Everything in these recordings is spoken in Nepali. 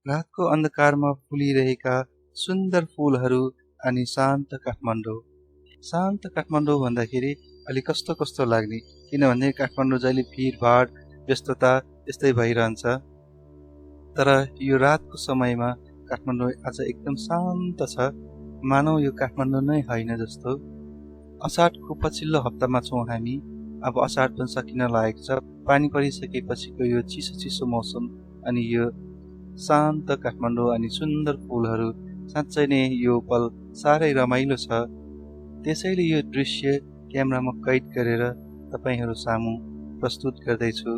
रातको अन्धकारमा फुलिरहेका सुन्दर फूलहरू अनि शान्त काठमाडौँ। शान्त काठमाडौँ भन्दाखेरि अलि कस्तो कस्तो लाग्ने, किनभने काठमाडौँ जहिले भिडभाड व्यस्तता यस्तै भइरहन्छ। तर यो रातको समयमा काठमाडौँ आज एकदम शान्त छ, मानौ यो काठमाडौँ नै होइन जस्तो। असाढको पछिल्लो हप्तामा छौँ हामी। अब असाढ पनि सकिन लागेको छ। पानी परिसकेपछिको यो चिसो चिसो मौसम अनि यो शान्त काठमाडौँ अनि सुन्दर फूलहरू, साँच्चै नै यो पल साह्रै रमाइलो छ। त्यसैले यो दृश्य क्यामेरामा कैद गरेर तपाईहरू सामु प्रस्तुत गर्दैछु।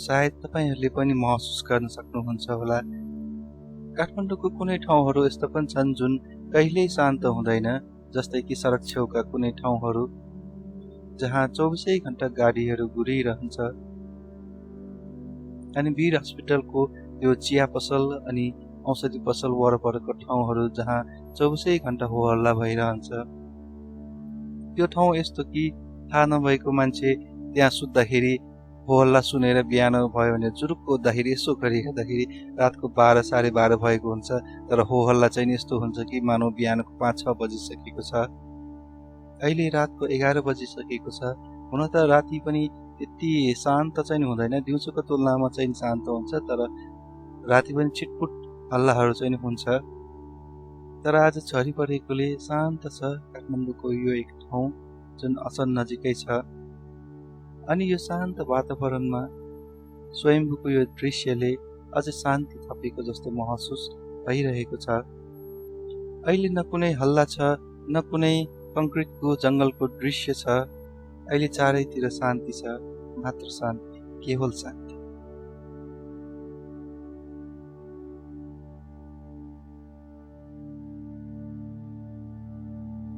सायद तपाईहरूले पनि महसुस गर्न सक्नुहुन्छ होला। काठमाडौँको कुनै ठाउँहरू यस्तो पनि छन् जुन कहिल्यै शान्त हुँदैन, जस्तै कि सडक छेउका कुनै ठाउँहरू जहाँ 24 घण्टा गाडीहरू घुरिरहन्छ। अनि वीर हस्पिटलको यो चिया पसल अनि औषधि पसल वरपरको ठाउँहरू जहाँ 24 घण्टा हो हल्ला भइरहन्छ। त्यो ठाउँ यस्तो कि थाहा नभएको मान्छे त्यहाँ सुत्दाखेरि हो हल्ला सुनेर बिहान भयो भने जुरुक्क उठ्दाखेरि यसो गरी हेर्दाखेरि रातको 12 साढे 12 भएको हुन्छ। तर हो हल्ला चाहिँ यस्तो हुन्छ कि मानव बिहानको 5-6 बजिसकेको छ। अहिले रातको 11 बजिसकेको छ। हुन त राति पनि त्यति शान्त चाहिँ हुँदैन, दिउँसोको तुलनामा चाहिँ शान्त हुन्छ, तर राति पनि छिटपुट हल्लाहरू चाहिँ हुन्छ। तर आज झरी परेकोले शान्त छ काठमाडौँको यो एक ठाउँ जुन असल नजिकै छ। अनि यो शान्त वातावरणमा स्वयम्भूको यो दृश्यले अझै शान्ति थपेको जस्तो महसुस भइरहेको छ। अहिले न कुनै हल्ला छ, न कुनै कङ्क्रिटको जङ्गलको दृश्य छ। अहिले चारैतिर शान्ति छ, मात्र शान्ति, केवल शान्ति।